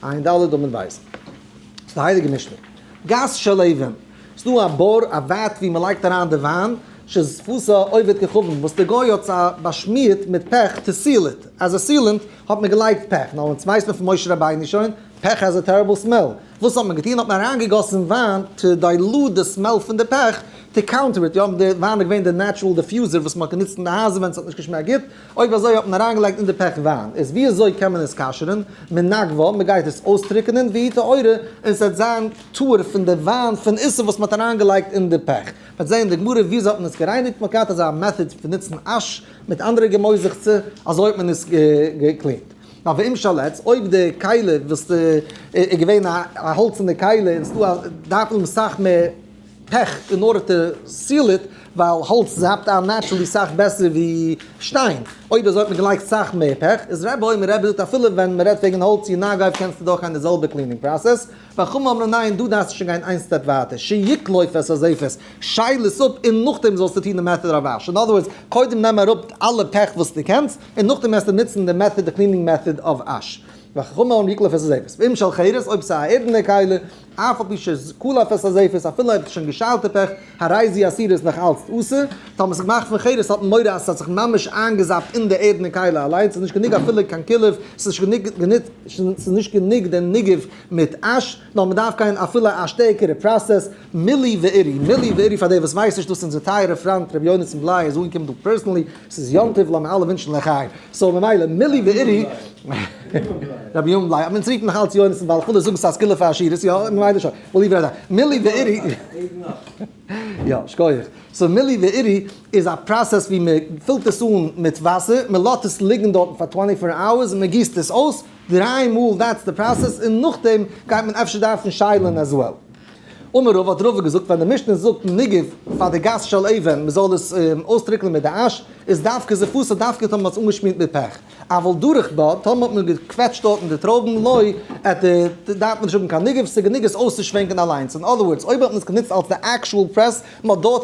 ע"ד עמוד ב'. ס'איז די הייליגע משנה. גת של אבן. ס'דא א בור, א vat ווי מ'לייגט אריין די וויין, ששפתה עובד כוכבים, וואס די גוי האט זיי באשמירט מיט פעך to seal it, as a sealant האט מען געלייגט פעך, נאר אונז ווייסט מען פון משה רבינו שוין, פעך has a terrible smell. וואס האט מען געטון? האט מען אריינגעגאסן וויין to dilute די smell פון די פעך to counter it, יא, די וויין איז געווען די natural diffuser וואס מען האט גענוצט אין די הייזער ווען עס האט נישט געשמעקט גוט, אויב אזוי האט מען אריינגעלייגט אין די פעך וויין, איז ווי אזוי קען מען עס כשר'ן? מנגבה, מען גייט עס אויסטריקענען והיא טהורה, און ס'וועט זיין טהור פון די וויין פון איסור וואס מען האט אריינגעלייגט אין די פעך. מ'וועט זען אין די גמרא ווי אזוי האט מען עס גערייניגט, מען האט געהאט אזא method פון נוצן אש מיט אנדערע געמויזעכצער, אזוי האט מען עס געקלינט. נאר ואם של עץ, אויב די כלי וואס איז געווען א האלצענע כלי און ס'דא א, דארף מען אסאך מער פעך in order to seal it, ווייל האלץ זאפט איין naturally סאך בעסער ווי שטיין, אויב אזוי האט מען געלייגט סאך מער פעך, איז רבי אומר, רבי זאגט אפילו ווען מ'רעדט וועגן האלץ ינגב קענסטו דורכגיין די זעלבע cleaning process, וחכמים אומרים ניין דא דארפסטו שוין גיין איין step ווייטער, שיקלוף את הזפת, שייל עס אפ און נאכדעם זאלסטו טון די method of ash, in other words, קודם נעם אראפ אלע פעך וואס דו קענסט, און נאכדעם וועסטו נוצן די method, די cleaning method of ash. וחכמים אומרים יקלוף את הזפת. ואם של חרס, אויב ס'איז א ערדענע כלי, אף על פי שקלף את הזפת, אפילו אויב ס'איז שוין געשיילטע פעך, הרי זו אסורה איז נאך אלץ אסור. טאמער ס'איז געמאכט פון חרס האט מען מורא אז ס'האט זיך ממש איינגעזאפט אין די ערדענע כלי אליינס, ס'איז נישט גענוג אפילו קיין קילוף, ס'איז נישט גענוג די ניגוב מיט אש, נאר מ'דארף גיין אפילו א שטערקערע process, מילי ועירוי, מילי ועירוי פאר דער וואס ווייסט נישט דאס אונזער טייערע פריינט ר' יונתן בליי איז אנגעקומען דא personally, ס'איז יום טוב לאמיר אלע ווינטשן לחיים, so ממילא מילי ועירוי, רבי יונתן בליי, אבער אונז רופן נאך אלץ יונתן ווייל כ'וויל נישט זאגן ס'איז א סגולה פאר עשירות, יא ממילא שוין, we'll leave it at that, מילי ועירוי, יא שקויעך, so מילי ועירוי איז א process ווי מ'פילט עס אן מיט וואסער, מ'לאזט עס ליגן דארטן פאר 24 hours און מ'גיסט עס אויס דריי מאל, that's די process, און נאכדעם גייט מען אפשר דארפן שיילן as well. אמר רבא האט רבא געזאגט ווען די משנה זאגט ניגב פאר די גת של אבן מען זאל עס אויסטריקלען מיט די אש איז דווקא זפתה דווקא טאמער מען האט עס אנגעשמירט מיט פעך אבל דרך בה טאמער האט מען געקוועטשט דארטן די טרויבן לא עט די דארף מען נישט האבן קיין ניגוב ס'איז גענוג עס אויסצושווענקען אליינס in other words אויב האט מען עס גענוצט אלס די actual press מען האט דארט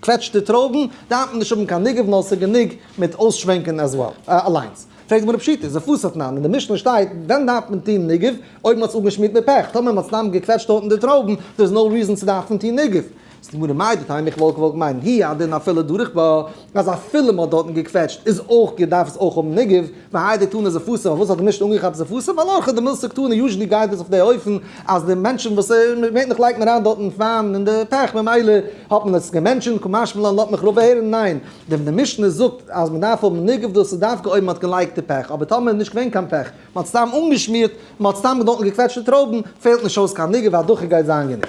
געקוועטשט די טרויבן דארף מען נישט האבן קיין ניגוב נאר ס'איז גענוג מיט אויסשווענקען as well אליינס. פרעגט די גמרא פשיטא, זפתה תנן, אין די משנה שטייט, ווען דארף מען טון ניגוב, אויב מ'האט עס אפגעשמירט מיט פעך, טאמער מ'האט סתם געקוועטשט דארטן די טרויבן, there is no reason צו דארפן טון ניגוב. זאגט די גמרא מהו דתימא איך וואלט געוואלט מיינען, הוא הדין אפילו דרך בה, אז אפילו מ'האט דארטן געקוועטשט איז אויך גוט דארף עס אויך האבן ניגוב, והאי דקתני זפתה, פארוואס האט די משנה אנגעכאפט זפתה, ווייל אורחא דמילתא קתני, usually גייט עס אויף די אופן אז די מענטשן וואס געווענליך לייגט מען אריין דארטן וויין אין די פעך ממילא האט מען עס געמענטשענט, קא משמע לן לאזט מיך רבא הערן, ניין, ווען די משנה זאגט אז מען דארף האבן ניגוב דאס איז דווקא אויב מען האט געלייגט די פעך, אבער טאמער איז נישט געווען קיין פעך, מען האט סתם אנגעשמירט, מען האט סתם דארטן געקוועטשט די טרויבן, פעלט נישט אויס קיין ניגוב, הדחה גייט זיין גענוג.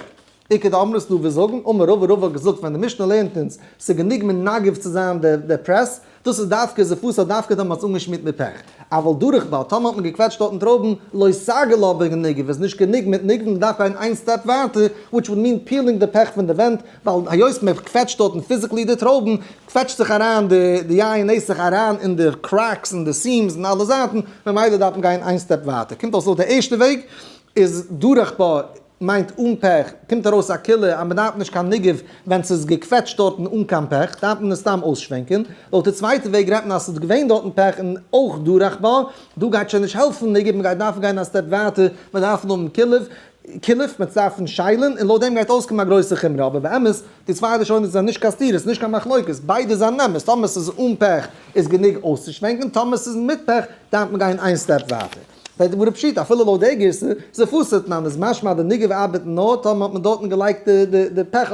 איכא דאמרי ס'דא וואס זאגן, אמר רבא, רבא האט געזאגט ווען די משנה לערנט אונז ס'איז גענוג מנגב צו זיין די press, דאס איז דווקא זפתה דווקא טאמער מ'האט עס אנגעשמירט מיט פעך. אבל דרך בה, טאמער האט מען געקוועטשט דארטן טרויבן, לא סגי לה בניגוב, איז נישט גענוג מיט ניגוב, מ'דארף גיין איין step ווייטער, which would mean peeling די פעך פון די ווענט, ווייל היות מען קוועטשט דארטן physically די טרויבן, קוועטשט זיך אריין די יין נסך אריין אין די cracks און די seams אין אלע זייטן, ממילא דארף מען גיין איין step ווייטער. קומט אויס לויט די ערשטע וועג איז דרך בה מיינט אן פעך, קומט ארויס א קולא אז מען דארף נישט קיין ניגוב ווען ס'איז געקוועטשט דארטן אן קיין פעך, דארף מען עס סתם אויסשווענקען. לויט די צווייטע וועג רעדט מען אז ס'איז געווען דארטן פעך און אויך דרך בה, דא גייט שוין נישט העלפן ניגוב, מען גייט דארפן גיין א step ווייטער, מען דארף האבן קילוף, קילוף, מען דארף שיילן, און לויט דעם גייט אויסקומען א גרויסע חומרא, אבער באמת, די צוויי לשונות זענען נישט קיין סתירות, נישט קיין מחלוקת, ביידע זענען אמת, טאמער ס'איז אן פעך איז גענוג אויסצושווענקען, טאמער ס'איז מיט פעך דארף מען גיין איין step ווייטער. פרעגט די גמרא פשיטא, אפילו לויט די גירסא, זפתה תנן איז משמע אז די ניגוב ארבעט נאר טאמער האט מען דארטן געלייגט די פעך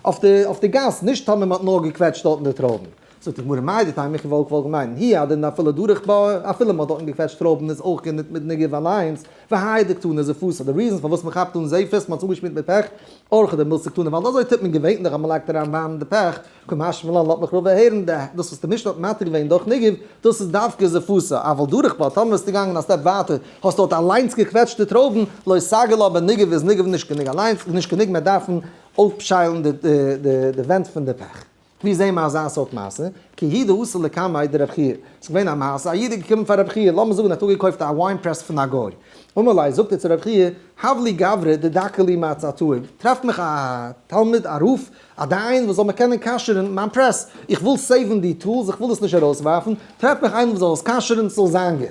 אויף די גת, נישט טאמער מען האט נאר געקוועטשט דארטן די טרויבן. זאגט די גמרא מהו דתימא איך וואלט געוואלט מיינען הוא הדין אפילו דרך בה אפילו מ'האט דארטן געקוועטשט טרויבן איז אויך גענוג מיט ניגוב אליינס והאי דקתני זפתה די reason פארוואס מ'כאפט אן זפת מ'האט עס אנגעשמירט מיט פעך אורחא דמילתא קתני ווייל אזוי טוט מען געווענליך אז מ'לייגט אריין וויין אין די פעך קא משמע לן לאזט מיך רבא הערן די דאס וואס די משנה האט מתיר געווען דורך ניגוב דאס איז דווקא זפתה אבל דרך בה טאמער ביסטו געגאנגען א step ווייטער האסט דארט אליינס געקוועטשט די טרויבן לא סגי לה בניגוב איז ניגוב נישט גענוג אליינס איז נישט גענוג מען דארפן אויפשיילן די ווענט פון די פעך. ווי זעהן מיר אזא סארט מעשה? כי הוא דאתא לקמיה דרב חייא. ס'איז געווען א מעשה, א איד איז געקומען פאר רב חייא, לאמיר זאגן ער האט אפגעקויפט א wine press פון א גוי. אמר ליה, זאגט ער צו רב חייא, הב לי גברא דדקר לי מעצתאי, טרעף מיך א תלמיד, א רב, א דיין וואס זאל מיר קענען כשר'ן מיין press, איך וויל save ן די tools, איך וויל עס נישט ארויסווארפן, טרעף מיך איינער וואס זאל עס כשר'ן, ס'זאל זיין גוט.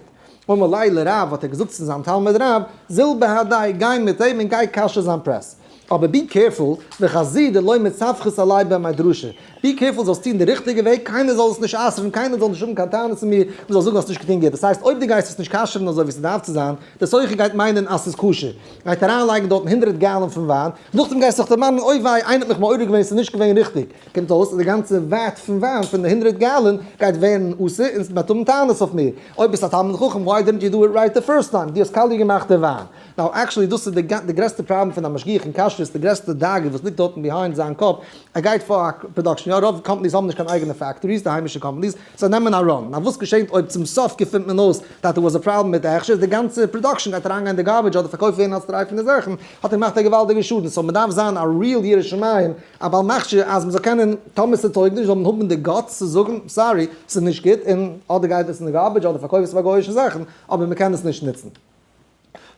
אמר ליה לרב, האט ער געזאגט צו זיין תלמיד רב, זיל בהדיה, גיי מיט אים און גיי כשר זיין press. אבער be careful, וחזי דלא מצווחת עלי במדרשא, be careful זאלסט טון די ריכטיגע וועג, קיינער זאל עס נישט אסר'ן, קיינער זאל נישט האבן קיין טענות צו מיר, מען זאל זאגן האסט נישט געטון גוט, דאס הייסט אויב דו גייסט עס נישט כשר'ן אזוי ווי ס'דארף צו זיין, די סוחר גייט מיינען אז ס'איז כשר, גייט אריינלייגן דארטן הונדרעט gallon פון וויין, נאכדעם גייסט זיך דערמאנען אוי וויי איינער האט מיך מעורר געווען ס'איז נישט געווען ריכטיג, קומט אויס אז די גאנצע vat פון וויין פון די הונדרעט gallon גייט ווערן אסור און מ'וועט האבן טענות אויף מיר, אויב ביסט א תלמיד חכם why didn't you do it right the first time, דו האסט קאליע געמאכט די וויין. Now actually דאס איז די גרעסטע פראבלעם פון א משגיח אין כשרות, די גרעסטע דאגה וואס ליגט דארטן behind זיין קאפ, ער גייט פאר א production, יא רוב companies האבן נישט קיין אייגענע factories, די היימישע companies, זיי נעמען א run, now וואס געשענט אויב צום סוף געפינט מען אויס that there was a problem מיט די הכשר, די גאנצע production גייט אריינגיין אין די garbage אדער פארקויפט ווערן אלס טרייפענע זאכן, האט ער געמאכט א געוואלדיגע שאדן, so מ'דארף זיין א real ירא שמים, א בעל מכשיר אז מ'זאל קענען, טאמער ס'טויג נישט זאל מען האבן די guts צו זאגן sorry ס'איז נישט גוט און אדער גייט עס אין די garbage אדער פארקויף עס פאר גוי'אישע זאכן, אבער מ'קען עס נישט נוצן.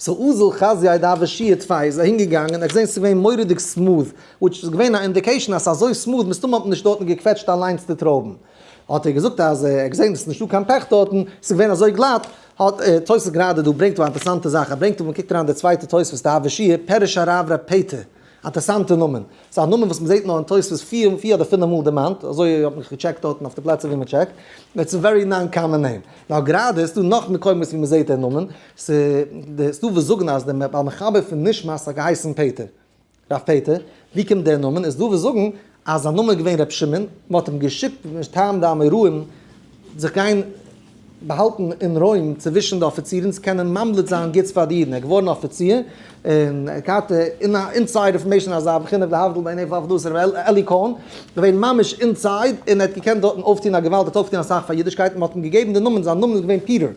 So אזל חזייה דהוה שיהא טפי איז אהין געגאנגען, ער האט געזען ס'איז געווען מורא'דיג smooth, which איז געווען א indication אז ס'איז אזוי smooth מסתמא האט מען נישט דארטן געקוועטשט אליינס די טרויבן. האט ער געזאגט אז ער האט געזען ס'איז נישטא קיין פעך דארטן, ס'איז געווען אזוי גלאט, האט תוס' גראדע דא ברענגט דא א אינטערסאנטע זאך, ער ברענגט דא מ'קוקט אריין די צווייטע תוספות דהוה שיהא פירש הרב ר' פעטער, אינטערסאנטע נאמען. ס'איז א נאמען וואס מ'זעט נאר אין תוספות פיר פיר אדער פינף מאל דערמאנט, אזוי האט מען געטשעקט דארטן אויף די פלעצער ווי מ'טשעקט. It's a very non common name. נאר גראדע איז דא נאך מקומות ווי מ'זעט דער נאמען. ס'איז דא וואס זאגן אז דער בעל מחבר פון נשמת האט געהייסן פעטער. רב פעטער. ווי קומט דער נאמען? איז דא וואס זאגן אז זיין נאמען איז געווען ר' שמעון, מ'האט אים געשיקט מטעם די אמוראים זיך גיין באהאלטן אין רוים צווישן די אפיצירן צו קענען ממליץ זיין גוטס פאר די אידן, ער איז געווארן אפיציר און ער האט געהאט inside information אזא בחינה להבדיל בין איפה עבדות ר' אלי קאהן, געווען ממש inside און ער האט געקענט דארטן אויפטון א געוואלד, ער האט אויפגעטון אסאך פאר אידישקייט און מ'האט אים געגעבן די נאמען, זיין נאמען איז געווען פיטער.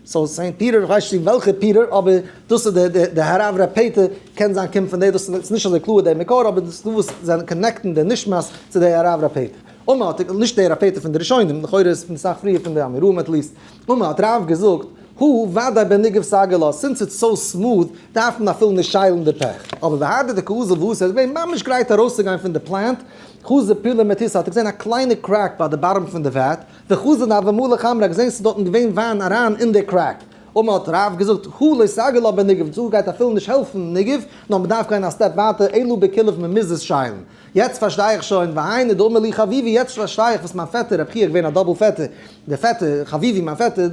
So Saint Peter, איך ווייס נישט וועלכע פיטער, אבער דאס איז די די הרב ר' פעטער, קען זיין קומט פון דער, דאס איז נישט אזוי קלאר דער מקור, אבער דאס איז דא וואס זענען connect ן די נשמת צו דער הרב ר' פעטער. אמר האט ער, נישט דער ר' פעטער פון די ראשונים, לכאורה איז פון אסאך פריער פון די אמוראים at least, אמר האט רב געזאגט, הא ודאי בניגוב סגי לה, since it's so smooth, דארף מען אפילו נישט שיילן די פעך. אבער והדר דקאזיל ואתי, ער איז געווען ממש גרייט ארויסצוגיין פון די plant, חזא פילא מתיתא, האט ער געזען א קליינע crack ביי די bottom פון די vat, וחזא דהוה מלי חמרא געזען ס'איז דארטן געווען וויין אריין אין די crack, אמר האט רב געזאגט הא לא סגי לה בניגוב דא גייט אפילו נישט העלפן ניגוב נאר מ'דארף גיין א step ווייטער אלא בקילוף מ'מוז עס שיילן. יעצט פארשטיי איך שוין והיינו דאמר לי חביבי יעצט פארשטיי איך וואס מיין פעטער רב חייא געווען א double פעטער דער פעטער חביבי מיין פעטער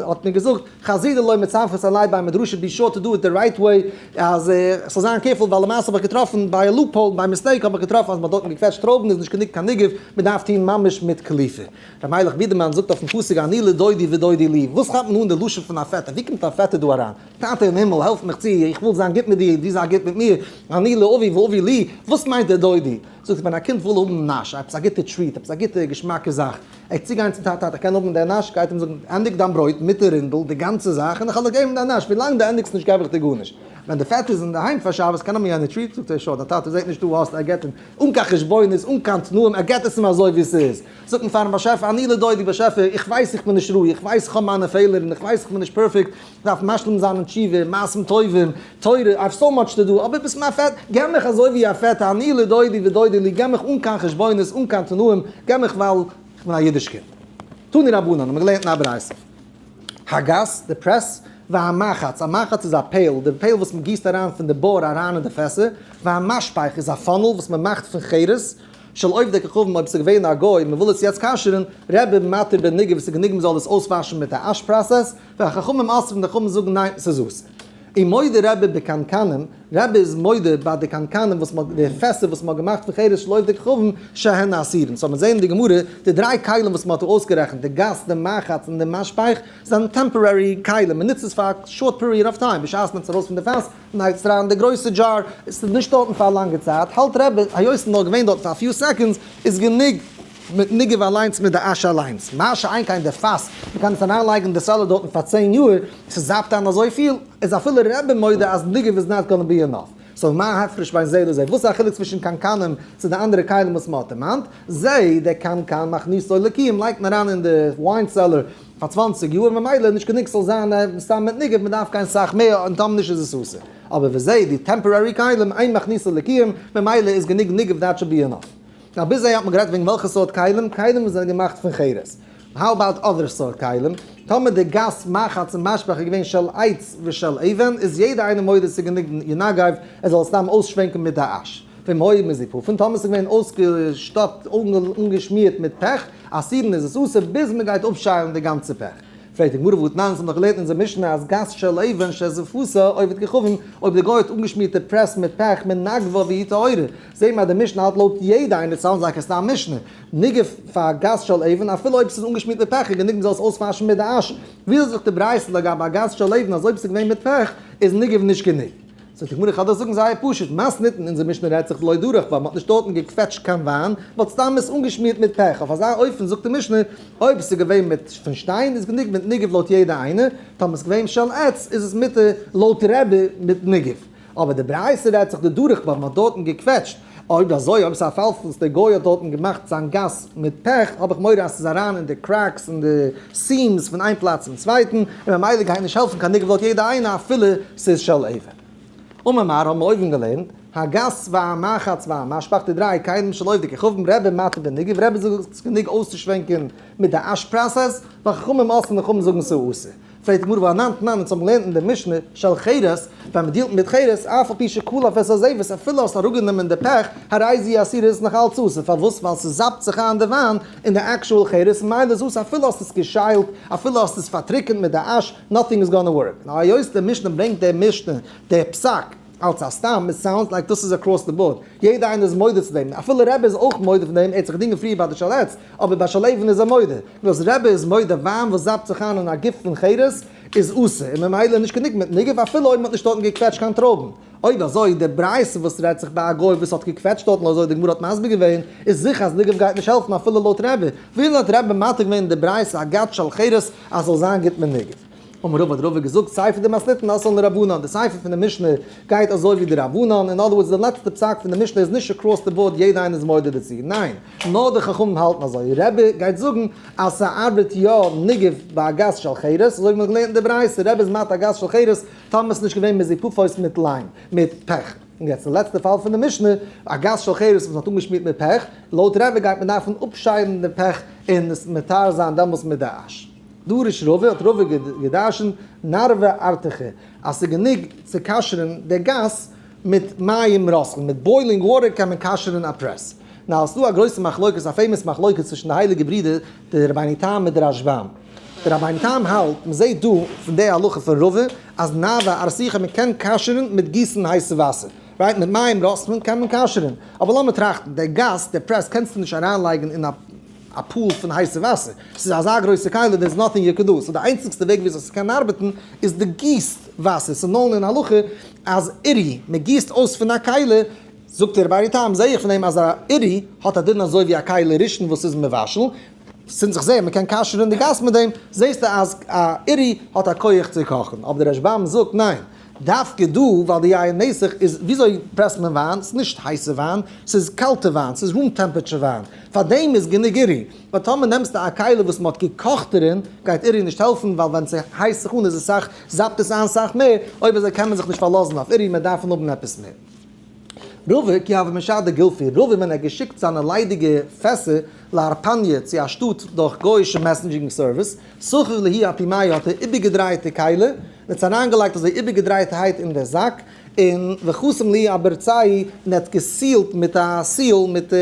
האט מיר געזאגט חזי דלא מצווחת עלי בי מדרשא be sure to do it the right way אז איך זאל זיין careful ווייל למעשה האב איך געטראפן ביי א loophole by mistake האב איך געטראפן אז מען האט דארטן געקוועטשט טרויבן איז נישט גענוג קיין ניגוב מען דארף טון ממש מיט קליפה. ר' מיילעך בידערמאן זאגט אויפן פסוק אני לדודי ודודי לי וואס כאפט מען אן די לשון פון א פעטער ווי קומט א פעטער דא אריין טאטע אין הימל העלף מיך צו איך וויל זיין גוט מיט דיר דו זיי גוט מיט מיר אני לאבי ואבי לי וואס מיינט דער דודי זאגט ווען א קינד וויל האבן נאש עפעס א גוטע treat עפעס א גוטע געשמאקע זאך ער צוגיין צום טאטע, טאטע קען האבן די נאש, גייט אים זאגן, ענדיג דיין ברויט מיט די רינדל, די גאנצע זאך, און איך וועל דיר געבן דיין נאש, ווילאנג דו ענדיגסט נישט געב איך דיר גארנישט. ווען די פעטער איז אינדערהיים פאר שבת קען האבן יענע treat, זאגט ער, sure, דיין טאטע זעט נישט דו האסט, ער געט אים, אן קיין חשבונות, אן קיין תנאים, ער געט עס אים אזוי ווי עס איז. זאגט מען פארן באשעפער, אני לדודי, באשעפער, איך ווייס איך בין נישט ראוי, איך ווייס איך האב מיינע פעלערן, איך ווייס איך בין נישט perfect, איך דארף משלים זיין אין תשובה, מעשים טובים, תורה, I have so much to do, אבער ביסט מיין פעטער, געב מיך אזוי ווי א פעטער, אני לדודי ודודי לי, געב מיך אן קיין חשבונות, אן קיין תנאים, געב מיך ווייל איך בין א אידיש קינד. תנו רבנן, האבן מיר געלערנט אין א ברייתא. הגת, די press, והמחץ, א מחץ איז א pail, די pail וואס מען גיסט אריין פון די בור אריין אין די פעסער, והמשפך איז א funnel וואס מען מאכט פון חרס, של עובדי כוכבים אויב ס'איז געווען א גוי מען וויל עס יעצט כשר'ן, רבי מתיר בניגוב ס'איז גענוג מען זאל עס אויסוואשן מיט א ash process, והחכמים אוסרים די חכמים זאגן ניין ס'איז אסור. ומודה רבי בקנקנים, רבי איז מודה ביי די קנקנים וואס מ'האט די פעסער וואס מ'האט געמאכט פון חרס של עובדי כוכבים שהן אסורין. So מיר זעהן אין די גמרא די דריי כלים וואס מ'האט דא אויסגערעכנט די גת די מחץ און די משפך זענען temporary כלים מ'נוצט עס פאר א short period of time בשעת מ'נעמט עס ארויס פון די פאס מ'לייגט עס אריין אין די גרויסע jar עס איז נישט דארטן פאר א לאנגע צייט האלט רבי היות ס'איז נאר געווען דארט פאר א few seconds איז גענוג מיט ניגוב אליינס מיט די אש אליינס, מה שאין כן די פאס, מ'קען עס אריינלייגן די cellar דארטן פאר צען יאר, ס'זאפט איין אזויפיל, איז אפילו רבי מודה אז ניגוב איז not gonna be enough. So מה הפרש בין זה לזה, וואס איז א חילוק צווישן קנקנים צו די אנדערע כלים וואס מ'האט דערמאנט? זה, דער קנקן מכניסו לקיום לייגט מען אריין אין די wine cellar פאר 20 יאר, ממילא נישט גענוג ס'זאל זיין סתם מיט ניגוב, מ'דארף גיין סאך מער, און טאמער נישט איז עס אסור. אבער וזה, די temporary כלים, אין מכניסו לקיום, ממילא איז גענוג ניגוב that should be enough. נאר ביז אהין האט מען גערעדט וועגן וועלכע סארט כלים, כלים וואס זענען געמאכט פון חרס. How about other סארט כלים? טאמער די גת מחץ און משפך איז געווען של עץ ושל אבן, איז יעדער איינער מודה ס'איז גענוג ינגב, ער זאל עס סתם אויסשווענקען מיט די אש. ואם היו מזופפין, טאמער ס'איז געווען אויסגעשטאפט אנגעשמירט מיט פעך, אסורין איז עס אסור ביז מ'גייט אפשיילן די גאנצע פעך. פרעגט די גמרא והתנן, אונז האבן דאך געלערנט אין אונזער משנה אז גת של אבן שזפתה עובד כוכבים, אויב די גוי האט אנגעשמירט די press מיט פעך מנגבה והיא טהורה, זעהט מען אז די משנה האלט לויט יעדע איינער, sounds like א סתם משנה. ניגב פאר גת של אבן אפילו אויב ס'איז אנגעשמירט מיט פעך איז גענוג מ'זאל עס אויסוואשן מיט די אש, וויאזוי זאגט די ברייתא לגבי א גת של אבן אז אויב ס'איז געווען מיט פעך איז ניגב נישט גענוג? זאגט די גמרא כ'וועל דיר זאגן זייער פשוט, מתניתין אונזער משנה רעדט זיך דלא דרך בה, מ'האט נישט דארטן געקוועטשט קיין וויין, מ'האט סתם עס אנגעשמירט מיט פעך, אויף אזא אופן זאגט די משנה אויב ס'איז געווען מיט פון שטיין איז גענוג מיט ניגב לויט יעדע איינער, טאמער ס'איז געווען של עץ איז עס מותר לויט רבי מיט ניגב. אבער די ברייתא רעדט זיך דדרך בה, מ'האט דארטן געקוועטשט, אויב אזוי אויב ס'איז א פאל וואס דער גוי האט דארטן געמאכט זיין גת מיט פעך, האב איך מורא אז ס'איז אריין אין די cracks און די seams פון איין פלאץ צום צווייטן, און ממילא גייט נישט העלפן קיין ניגב לויט יעדע איינע אפילו ס'איז של אבן. אמר מר האבן מיר אויבן געלערנט, הגת והמחץ והמשפך די דריי כלים של עובדי כוכבים רבי מתיר בניגוב רבי זאגט ס'איז גענוג אויסצושווענקען מיט די אש process, וחכמים אוסרין די חכמים זאגן ס'איז אסור. פרעגט די גמרא והא אנן תנן אונז האבן געלערנט אין די משנה של חרס, ווען מען deal ט מיט חרס, אף על פי שקלף את הזפת, אפילו האסט אראפגענומען די פעך, הרי זו אסורה איז נאך אלץ אסור, פארוואס? ווייל ס'זאפט זיך איין די וויין אין די actual חרס, ממילא איז אסור אפילו האסט עס געשיילט, אפילו האסט עס פארטריקענט מיט די אש, nothing is gonna work. נאר היות די משנה ברענגט די משנה די פסק אלץ א סתם, it sounds like דאס איז across the board, יעדער איינער איז מודה צו דעם, אפילו רבי איז אויך מודה פון דעם, ער האט זיך געדינגען פריער ביי די של עץ, אבער ביי של אבן איז ער מודה. וואס רבי איז מודה וויין וואס זאפט זיך איין אין א גוף פון חרס איז אסור, און ממילא נישט גענוג מיט ניגוב אפילו אויב מ'האט נישט דארטן געקוועטשט קיין טרויבן. אויב אזוי די ברייתא וואס רעדט זיך ביי א גוי וואס האט געקוועטשט דארטן אזוי די גמרא האט מסביר געווען, איז זיכער אז ניגוב גייט נישט העלפן אפילו לויט רבי. וויאזוי האט רבי מתיר געווען די ברייתא א גת של חרס אז ס'זאל זיין גוט מיט ניגוב? אמר רבא האט רבא געזאגט סיפא דמתניתין אתאן לרבנן, די סיפא פון די משנה גייט אזוי ווי די רבנן, אין other words די לעצטע פסק פון די משנה איז נישט across the board יעדע איינער איז מודה דערצו, ניין, נאר די חכמים האלטן אזוי, רבי גייט זאגן אז ס'ארבעט יא ניגוב ביי א גת של חרס, אזוי ווי מ'האט געלערנט אין די ברייתא, רבי איז מתיר א גת של חרס טאמער ס'איז נישט געווען מזופפות מיט ליים, מיט פעך. און יעצט די לעצטע פאל פון די משנה, א גת של חרס וואס מ'האט אנגעשמירט מיט פעך, לויט רבי גייט מען דארפן אפשיידן די פעך און עס מטהר זיין דעמאלס מיט די אש. דרש רבא האט רבא געדרשנט נרבא ארתחא אז ס'איז גענוג צו כשר'ן די גת מיט מים רותחין, מיט boiling water קען מען כשר'ן א press. Now ס'דא א גרויסע מחלוקת א famous מחלוקת צווישן די הייליגע ברידער די רבינו תם מיט די רשב"ם. די רבינו תם האלט, מ'זעהט דא פון די הלכה פון רבא אז נרבא ארתיחא מ'קען כשר'ן מיט גיסן הייסע וואסער. Right מיט מים רותחין קען מען כשר'ן. אבער לאמיר טראכטן, די גת, די press קענסטו נישט אריינלייגן אין א. א pool פון הייסע וואסער, ס'איז אזא גרויסע כלי there is nothing you can do, so די איינציגסטע וועג וויאזוי ס'קען ארבעטן איז די גיסט וואסער, ס'איז known אין הלכה אז עירוי, מ'גיסט אויס פון א כלי, זאגט דער רבינו תם זעה איך פון דעם אז א עירוי האט א דין אזוי ווי א כלי ראשון וואס איז מבשל, since איך זעה מ'קען כשר'ן די גת מיט דעם, זעסטו אז א עירוי האט א כח צו קאכן, אבער דער רשב"ם זאגט ניין, דווקא דא ווייל די יין נסך איז, וויאזוי פרעסט מען וויין? ס'איז נישט הייסע וויין, ס'איז קאלטע וויין, ס'איז room temperature וויין, פארדעם איז גענוג עירוי, ווייל טאמער נעמסטו א כלי וואס מ'האט געקאכט דערין, גייט עירוי נישט העלפן, ווייל ווען ס'הייסט זיך אן איז עס סאך, זאפט עס איין סאך מער, אויב אזוי קען מען זיך נישט פארלאזן אויף עירוי, מען דארף האבן עפעס מער. רבא כי הוה משדר גולפי, רבא ווען ער האט געשיקט זיינע ליידיגע פעסער לארפניא צו א שטאט דורך גוי'אישע messaging service, סכך להו אפומייהו האט ער איבערגעדרייט די כלי, און האט עס אריינגעלייגט אזוי איבערגעדרייטערהייט אין דער זאק, און וחתים להו אבורצייהו, און ער האט געסילט מיט א seal מיט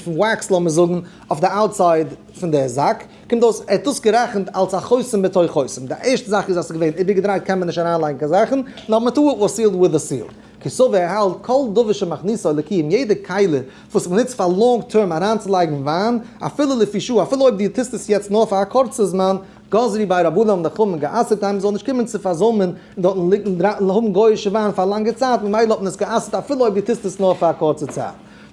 wax לאמיר זאגן, אויף די outside פון דער זאק, קומט אויס ער האט דאס גערעכנט אלס א חותם בתוך חותם, די ערשטע זאך איז אז ס'איז געווען איבערגעדרייט קען מען נישט אריינלייגן קיין זאכן, number two it was sealed with a seal. קסבר ער האלט כל דבר שמכניסו לקיום יעדע כלי וואס מ'נוצט פאר long term אריינצולייגן וויין, אפילו לפי שעה, אפילו אויב דו טוסט עס יעצט נאר פאר א קורצע זמן, גזרו ביה רבנן האבן די חכמים גע'אסר'ט אז מ'זאל נישט קומען צו פארזוימען און דארטן ליגן האבן גוי'אישע וויין פאר א לאנגע צייט, ממילא האט מען עס גע'אסר'ט אפילו אויב דו טוסט עס נאר פאר א קורצע צייט.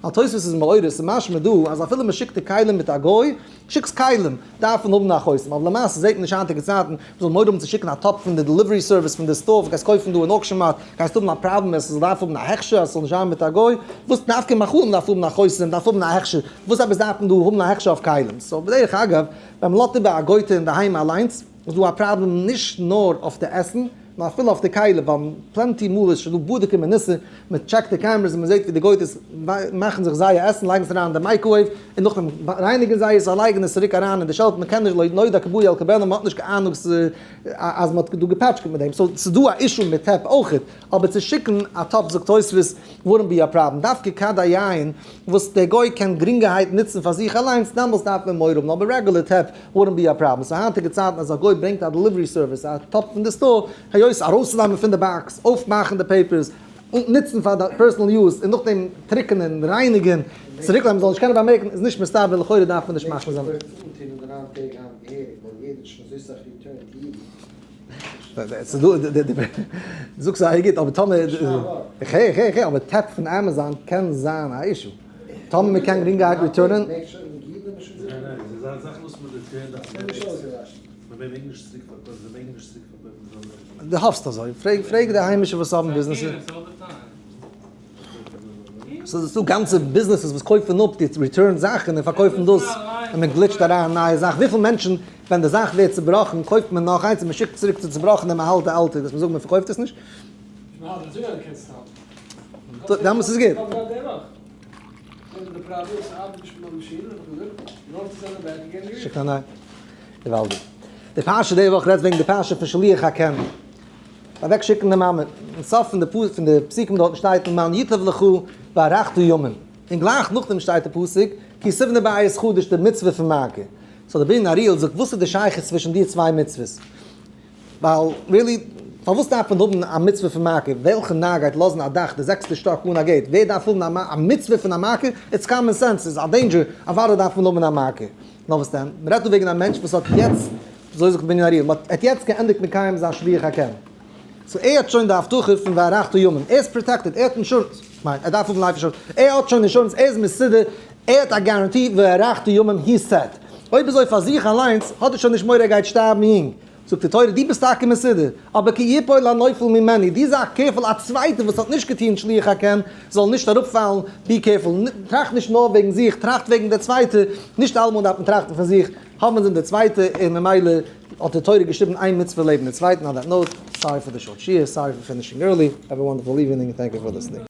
ווייל תוספות איז מעורר, ס'איז משמע דא אז אפילו מ'שיקט די כלים מיט א גוי, שיקסט כלים, דארף מען האבן א חותם, אבער למעשה זעט מען נישט היינטיגע צייטן, מ'זאל מורא האבן צו שיקן א טאפ פון די delivery service פון די store וואס גייסט קויפן דא אין auction mart, גייסט האבן א פראבלעם אז ס'זאל דארף האבן א הכשר אז ס'זאל נישט זיין מיט א גוי, וואס דווקא מאכלים דארף האבן א חותם, דארף האבן א הכשר, וואס עפעס דארף מען דא האבן א הכשר אויף כלים? So בדרך אגב, ווען מ'לאזט איבער א גוי'טע אינדערהיים אליינס, איז דא א פראבלעם נישט נאר אויף די עסן, נאר אפילו אויף די כלי, ווייל plenty מאל איז שוין דא בדוק ומנוסה, מען טשעקט די cameras און מען זעט ווי די גויטעס מאכן זיך זייער עסן, לייגן עס אריין אין די microwave, און נאכדעם רייניגן זיי עס און לייגן עס צוריק אריין אין די shelf, מען קען נישט לא נודע כי באו אל קרבנה, מען האט נישט קיין אהנונג אז מען האט דא געפאטשקעט מיט דעם, so ס'איז דא א issue מיט טעפ אויכעט, אבער צו שיקן א טאפ זאגט תוספות wouldn't be a problem, דווקא כד היין וואס דער גוי קען גרינגערהייט נוצן פאר זיך אליינס, דעמאלס דארף מען מורא האבן, אבער regular טעפ wouldn't be a problem, so היינטיגע צייטן אז א גוי ברענגט א delivery service א טאפ פון די store, היות ארויסצונעמען פון די box, אויפמאכן די papers, נוצן פאר די personal use, און נאכדעם טריקענען, רייניגען, צוריקלייגן מ'זאל נישט קענען באמערקן, איז נישט מסתבר, לכאורה דארף מען נישט מחמיר זיין. זאגסט זייער גוט, אבער טאמער, איך הער, איך הער, איך הער, אבער טעפ פון Amazon קען זיין א issue. טאמער מ'קען גרינגערהייט return ען. דו האפסט אזוי? פרעג פרעג די היימישע וואס האבן ביזנעסער. ס'איז דא גאנצע ביזנעסעס וואס קויפן אפ די return זאכן און פארקויפן דאס, און מען גליטשט אריין נייע זאכן. וויפיל מענטשן ווען די זאך ווערט צובראכן קויפט מען נאך איינס און מען שיקט צוריק די צובראכענע און מען האלט די אלטע, וואס מען זאגט מען פארקויפט עס נישט. דעמאלטס איז גוט. שיקט א נייע. געוואלדיג. די פרשה די וואך רעדט וועגן די פרשה פון שילוח הקן. אוועק שיקן די מאמע. אין סוף פון די פון די פסוקים דארטן שטייט למען ייטב לך והארכת ימים. און גלייך נאכדעם שטייט די פסוק כי תבנה בית חדש די מצוה פון מעקה. so דער בנין אריאל זאגט וואס איז די שייכות צווישן די צוויי מצוות? ווייל really פארוואס דארף מען האבן א מצוה פון מעקה? וועלכע נאר גייט לאזן א דאך די זעקסטע שטאק אן א gate? ווער דארף האבן א מצוה פון א מעקה? it's common sense, ס'איז א danger, אוודאי דארף מען האבן א מעקה. נאר וואס דען? מ'רעדט דא וועגן א מענטש וואס האט יעצט, אזוי זאגט בנין אריאל, מ'האט האט יעצט געענדיגט מקיים זיין שילוח הקן. so ער האט שוין די הבטחה פון והארכת ימים, ער איז protected, ער האט אינשורענס, כ'מיין ער דארף האבן life insurance, ער האט שוין אינשורענס, ער איז מסודר, ער האט א guarantee והארכת ימים, he said. אויב אזוי פאר זיך אליינס האט ער שוין נישט מורא ער גייט שטארבן יונג. זאגט די תורה, דו ביסט טאקע מסודר, אבער כי יפול הנופל ממנו, דו זיי careful א צווייטער וואס האט נישט געטון שילוח הקן זאל נישט אראפפאלן, be careful, טראכט נישט נאר וועגן זיך, טראכט וועגן דער צווייטער, נישט אלעמאל דארף מען טראכטן פון זיך, האב אינזין דער צווייטער, און ממילא האט די תורה געשריבן איין מצוה לעבן דעם צווייטן, on that note, sorry for the short שיעור, sorry for finishing early, have a wonderful evening, thank you for listening.